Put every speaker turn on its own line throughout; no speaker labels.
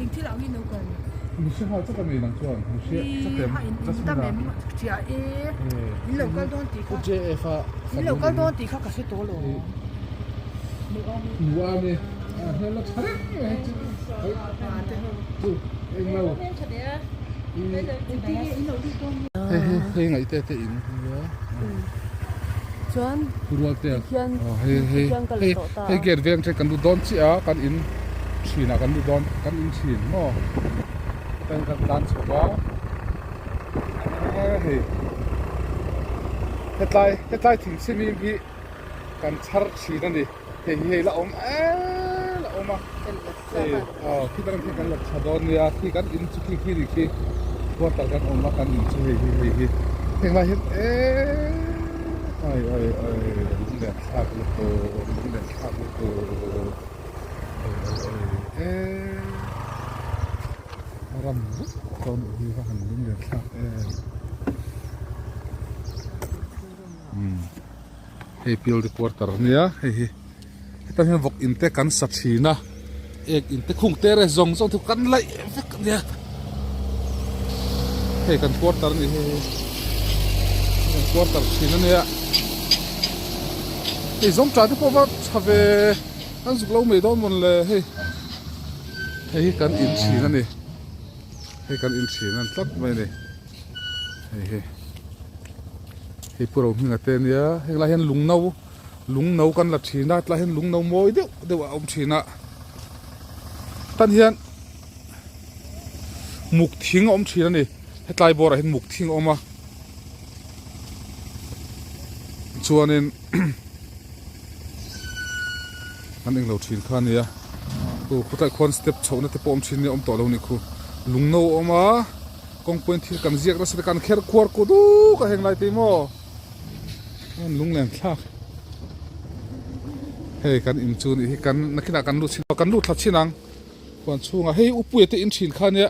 Eng thil ang in lo kal?
Mi hre nghal chak a ni nang chuan mi hre chak em?
In tam em chiah e in lo kal dawn tih kha
JF a
in lo kal dawn tih kha ka hre tawh lo.
Nu a mi a hmel la tha reng mai chu chu eng lo hei hei hei ngaih te te in nia
Chuan
rual te
hian
hei hei
hian ka la
hei
tawh ta a.
hei gate veng te kan lut dawn chiah a kan in thin ah kan lut dawn kan in thin maw kan kan tlan chhuak a hei hetlai hetlai thing chhim hi kan chhar thin a ni hei hi hei la awm eee la awm a hei aw khi tan khi kan la tha dawn nia khi kan in chu khi khi ni khi quarter kan awm a kan in chu hei hi hei hi heng lai hian eee ai ai ai lunglen thlak lutuk lunglen thlak lutuk ai ai ai eee ram vek dawn hi va han lunglen thlak em umm. Hei pialri quarter a nia hei hi hetah hian vawk in te kan sa thin a ek in te khung te reh zawng zawng te kan laih vek a nia hei kan quarter a ni hei hi kan quarter thin a nia hei zawng tah te pawh va tha ve kan zuk lo mai dawn mawn le hei hei hi kan in thin a ni hei kan in thin a ni tlat mai a ni. Hei hi hei pu Rohminga te ania heng lai hian lung no lung no kan la thin a tlai hian lung no mawi deuh deuh a awm thin a tan hian muk thing a awm thin a ni hetlai bawrah hian muk thing a awm a chuanin an englo thin kha ania khu khawtlai khuan step chhohna te pawh awm thin ania awm tawh lo a ni khu lung no a awm a. Kawngpuiin thil kan ziak nasa te kan kher khuar ku duk a heng lai te maw an lunglen thlak hei kan in chu nih hi kan nakinah kan lut chhin kan lut thla chhin ang huan chhungah hei upuia te in thin kha nia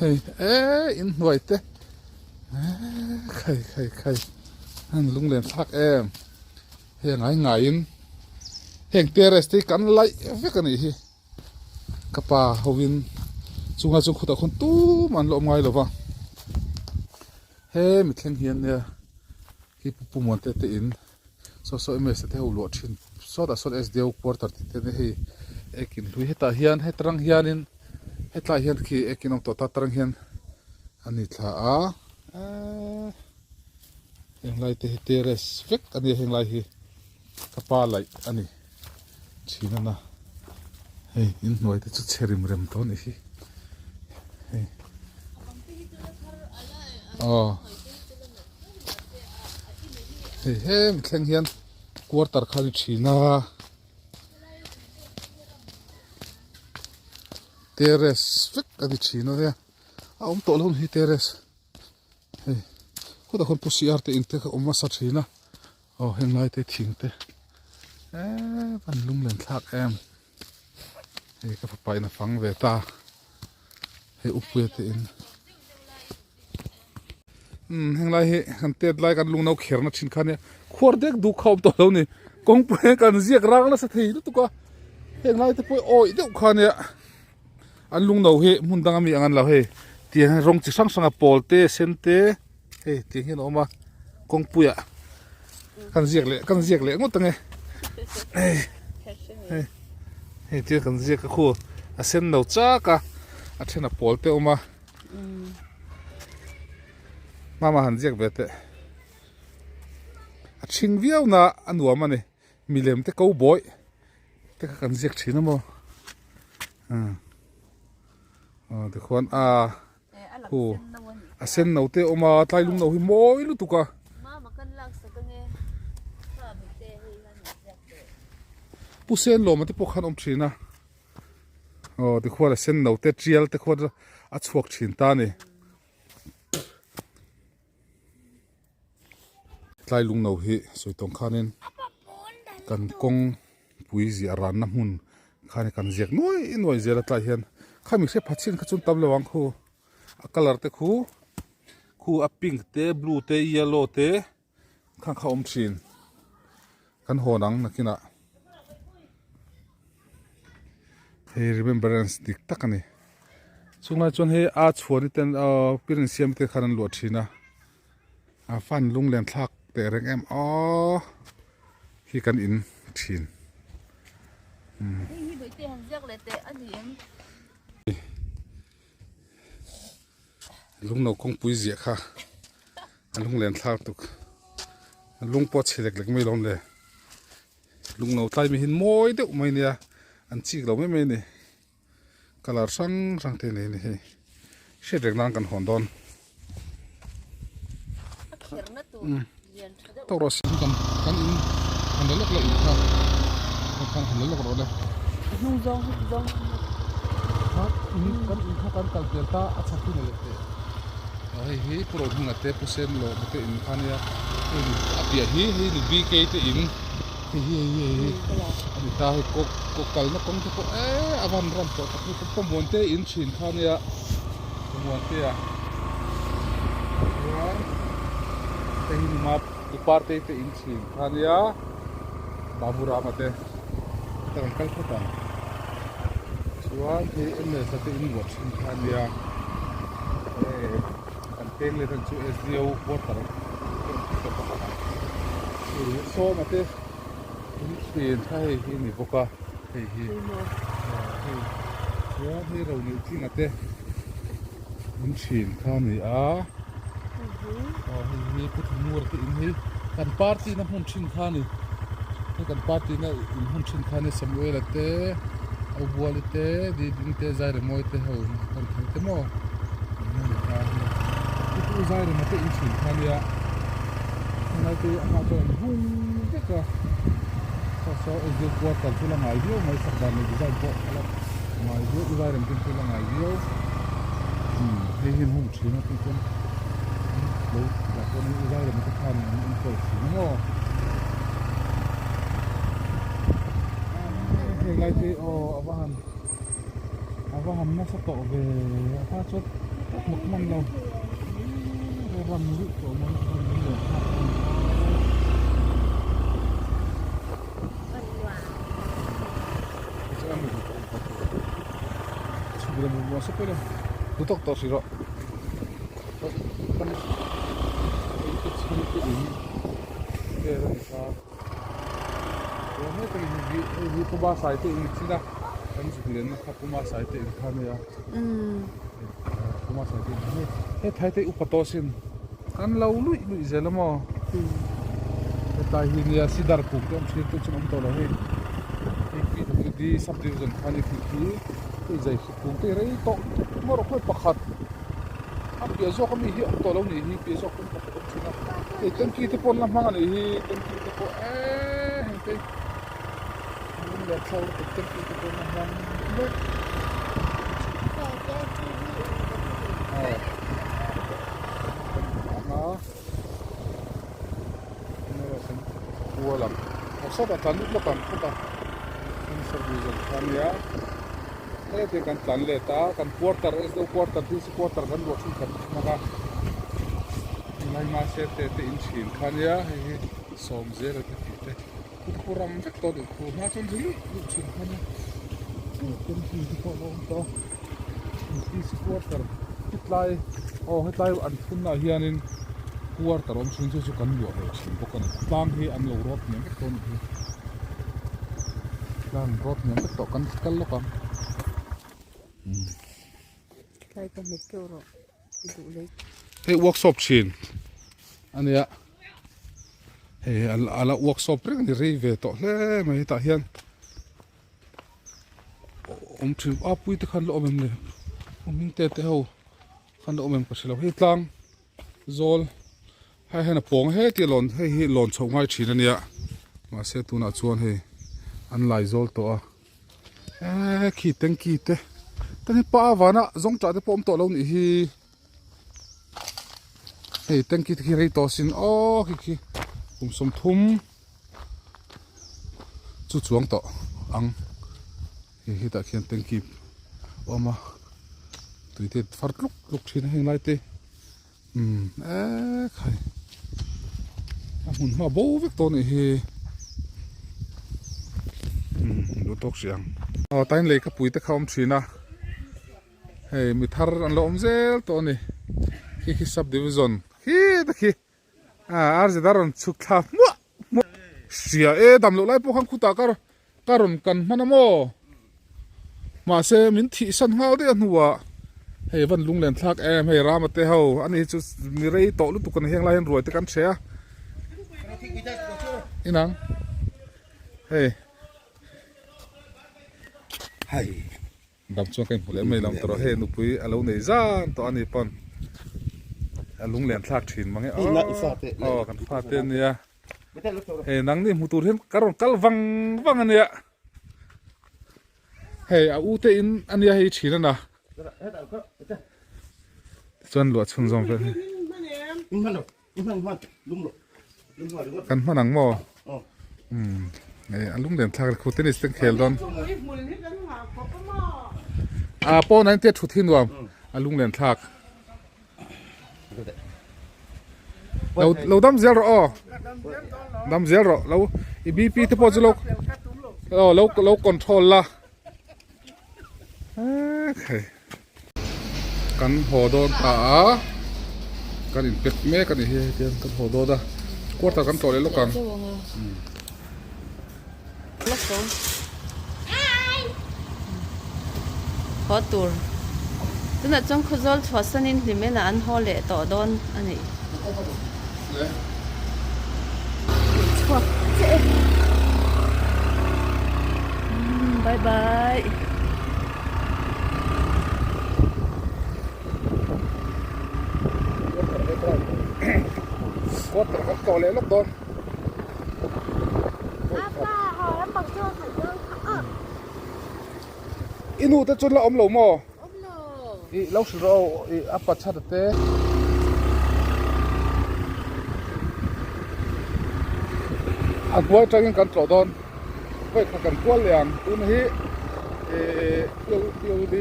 hei e in hnuai te khai khai khai an lunglen thlak em hei a ngai ngaiin heng terrace te hi kan laih vek a nih hi. Ka pa hovin chunga chu khutah khawn tum an la awm ngai lo va, he mithleng hian nia khi pu pu muan te te in saw saw ms te ho luah thin sawtah sawn sdo quarter tih te nia hei ekin hlui hetah hian hetrang hianin hetlai hian khi ekin awm tawh ta tarang hian a ni thla a eee henglai te hi terrace vek a nia henglai hi ka pa laih a ni. Thin a na hei inhnuai te chu chhe rim rem tawh a nih hi hei aw hei hemi thleng hian quarter kha a ni thin a terrace vek a ni thin a nia a awm tawh lo hi terrace hei khutah khawn pu siar te in te kha awm nasa thin a. Aw heng lai te thing te eee van lung len thlak em hei ka fapa in a fang ve ta hei upuia te in umm heng lai hi kan tet lai kan lung no kher na thin kha nia khuar dek duk kha awm tawh lo ni kawngpui kan ziak rang nasa thei lutuk a heng lai te pawh awih deuh kha nia an lung no hi hmun dang ami ang an lo hei tiang rawng chi hrang hrang a pawl te sen te. Hei tiang hian a awm a kawngpuiah kan ziak leh kan ziak leh ngawt ange hei hei hei tiang kan ziak a khu a sen lo chak a a then a pawl te a awm a mama han ziak ve teh a thing viau na a nuam a ni milem te ko bawih te kha kan ziak thin a maw ah tikhuan a. Hu a sen no te a awm a tlai lung no hi mawi lutuk a. Pu sen lawma te pawh khan awm thin a aw tikhuan a sen no te tial te khuan a chhuak thin ta a ni. Tlai lung no hi sawi tawng khanin kan kawng pui ziah ranna hmun khan kan ziak nuai nuai zel a tlai hian khami hre pha chin kha chuan tam lo ang khu a colour te khu khu a pink te blue te yellow te kha kha awm thin kan hawn ang nakinah. Hei remembrance dik tak a ni. Chunglai chuan hei a chhuan ten aw pirin siam te khan an luah thin a. A fan lunglen thlak teh reng em aw hi kan in thin.
Hei hi bawihte han ziak leh teh a ni em?
Lungno kawngpui ziah kha a lunglen thlak tuk. Lung pawh a chhe lek lek mai lawm le. Lungno tlai mi hi mawi deuh mai nia an chik lo mai mai a ni. Colour hrang hrang te nei a ni hei. Hriat reng nan kan hawn dawn.
A kherna tur lian tha deuh.
Tawk rawh se kan kan in han la lawk la in kha kan han la lawk rawh le.
A hnung zawng hi zawng.
Kha in kan in kha kan kal pel ta a chhak hi la leh teh. Hei hi Pu Rohminga te Pu Sen Lawma te in kha nia hei ni a piah hi hei ni BK te in hei hi hei hi hei hi a ni ta hei kaw kaw kalna kawng te pawh eee a van ram tawh tak hi Pawmuan te in thin kha nia Pawmuan te a chuan hei hi numa Nuparte te in thin kha nia Babu Rama te heta kan kal phawt ang chuan hei ms te in luah thin kha nia hei kan peng let ang chu sdo quarter hei sawma te in thin kha hei hi a ni bawk a hei hi hei chuan hei ro neih tlinga te in thin kha a ni a aw hei hi pu Thumura te in hi kan party na hmun thin kha a ni hei kan party na in hmun thin kha a ni Samuela te Aubuali te Diding te Zairemawi te ho kan thang te maw an hmun kha a ni pu pu Zairema te in thin kha a nia helai te a hma chuan an hung vek a saw saw Ezil quarter chu la ngai viau mai sak dan leh design pawh a la ngai viau u Zairem te chu la ngai viau. Umm hei hi an hung thin a tih chuan an lo dah pawh ni zai lam te khan an enkawl thin a maw heng lai te aw a va han a va han nasa tawh ve a hma chuan ka hmu hman lo ram luih tawh mai a van leh nghal a ni. Tawk tawh hrih rawh Puma sai te in chin a kan zuk len na kha Puma sai te in kha ania Puma sai te in kha he thai te upa tawh sin kan lo luih luih zel a maw hetlai hi nia sidar kung te awm thin te chu awm tawh lo hei hei PWD sub division kha ni khi khi hei zai hri kung te rei tawh maw rawh khawi pakhat a piah zawk ami hi awm tawh lo nih hi piah zawk pawn pakhat awm thin a hei tanki te pawn la hmang a nih hi tanki te pawh eee heng te lung leh thla lutuk tanki te pawn la hmang vek. Kual ang aw sawtah tlan lut lawk ang khawtah service kha ania heti kan tlan let a kan quarter SDO quarter DC quarter kan luah thin khat hmang a helai mahse te te in thin kha ania hei hi sawm zel a te tih te khu ram vek tawh a nih khu hma chuan ri luih luih thin kha ania temple te pawh a lo awm tawh a DC quarter hetlai aw hetlai an thun na ah hianin quarter awm chhung chu chu kan luah ve thin bawk a ni tlang hi an lo rawt hniam vek tawh a nih hi tlang an rawt hniam vek tawh kan kal lawk ang.
Tlai ka hmet keuh rawh i duh lei.
Hei workshop thin a nia hei a la workshop reng a ni rei ve tawh hle mai hetah hian awm thin a pui te khan la awm em le hming te te ho khan la awm em ka hre lo hei tlang zawl hei hian a pawng heti a lawn hei hi lawn chhoh ngai thin a nia mahse tunah chuan hei an lai zawl tawh a eee khi tanky te tan hi pa vana zawng tah te pawh awm tawh lo nih hi hei tanky te khi rei tawh sin aw khi khi kum 30 chu chuang tawh ang. Hei hetah khian tanky a awm a tui te far tluk tluk thin a heng lai te umm eee khai a hmun hma bo vek tawh a nih hi umm duh tawk hrih ang. Aw tain lei ka pui te kha awm thin a hei mi thar an lo awm zel tawh a ni khi khi sub division khi te khi ah RZ a rawn chhuk thla hmuah hmuah hria e dam loh lai pawh khan khutah ka ka rawn kan hman a maw mahse min thih san nghal daih a hnuah hei van lunglen thlak em hei Rama te ho ani hi chu mi rei tawh lutuk a ni heng lai hian ruai te kan hre a inang hei.
Hai.
Dam chuan ka inhmu leh mai lam tawh hei nupui a lo nei zan tawh a ni pawn a lunglen thlak thin mang e aw kan fate ania hei nangni hmu tur hian ka rawn kal vang vang ania hei a u te in ania hei thin ana chuan luah chhun zawm vel hi Kan hman ang maw? Umm hei a lung len thlak khu tennis te an khel dawn. Ah pawn ah hian tia thut hi nuam a lung len thlak. Lo lo dam zel rawh aw. Dam zel rawh lo i BP te pawh chu lo aw lo lo control la. Hei. Kan haw dawn ta a, kan in pack mek a ni hi hetiang kan haw dawn a, quarter kan tlawh leh lawk ang.
Haw tur. Tunah chuan Khawzawl chhuahsanin Hlimenah an haw leh tawh dawn a ni. Chhuak chiah e. Bye bye.
Quarter kan tlawh leh lawk dawn. I nu te chu la awm lo maw? I lo hrilh rawh aw i a pa chhata te. A hnuai atangin kan tlawh dawn. Vawi khat kan kual leh ang. Tun hi ih POD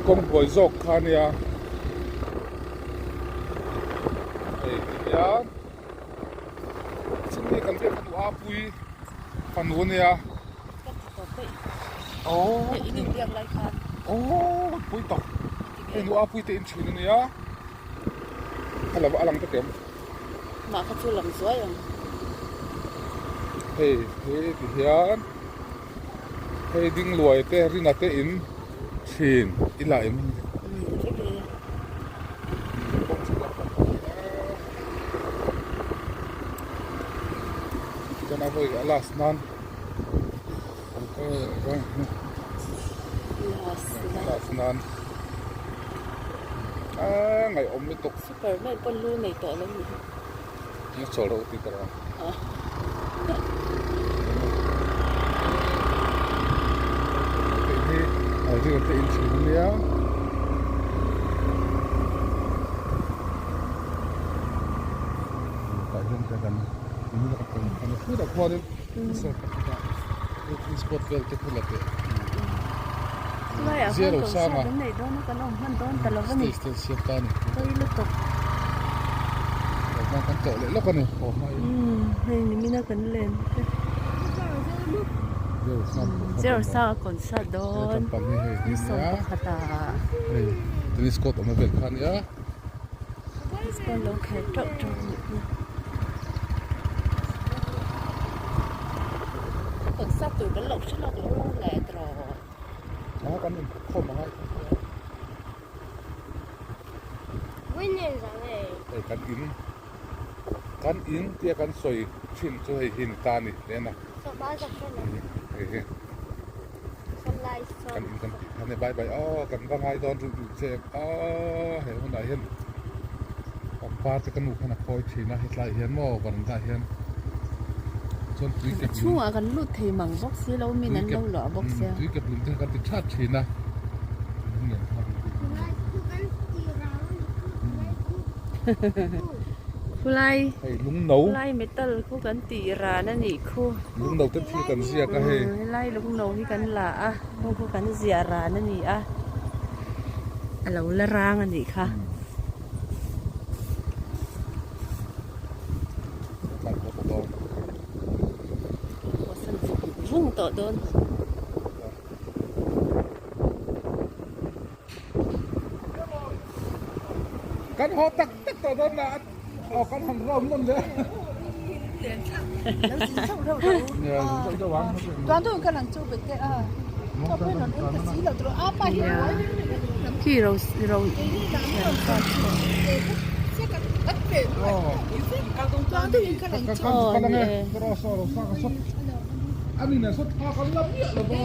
kawng buai zawk kha a nia. Hei tihian chimney kan biak kha duh a pui fanu a nia. Aww pui tak hei nu a pui te in thin a nia a lo a lang ta kem
mah kha chu lang zuai ang
hei hi ti hian hei ding luai te rina te in thin i la em chuan a vawi a last nan Nan a ngaihawm lutuk.
Superman pawn lu nei tawh lo ni.
Na chawl reuh tih ka rawh. Hei hi Alvira te in thin ania. Tah hian ka kan in la ka pawm khan a phut ah khuanin picnic spot vel te khu la teh
zero sang a
stage te siam ta a ni kan tlawh leh lawk a ni haw hma in
zero sang a concert dawn ni 11 ah
tennis court awmna vel kha a nia.
Baseball lo khel teuh teuh a nih hi. Concert tur kan lo hre lawk lo le tawh.
A kan in khawm angai. Hei kan in kan in tia kan sawi thin chu hei hi ni ta a ni hle na. Hei hi. Kan in kan tih khan e bye bye aw kan va ngai dawn ruih ruih che em aw he hunah hian pangpar te ka nu khan a khawi thin a hetlai hian maw varanda ah hian chuan tui kep lung
chhungah kan lut thei mang bawk si lo min an lo luah bawk sia
tui kep lung te kha kan ti that thin a
Khulai
hei lungno
khulai metal khu kan tih ran a nih khu.
Lungno te thil kan ziak a hei.
Helai lungno hi kan la a, khu khu kan ziah ran a ni a, a lo la rang a nih kha. Aw san vung vung tawh dawn.
Kan haw tak tak tawh dawn na aw kan han round nawn leh
Khi ro ro
Ani nen saw thla kan la miah lo va.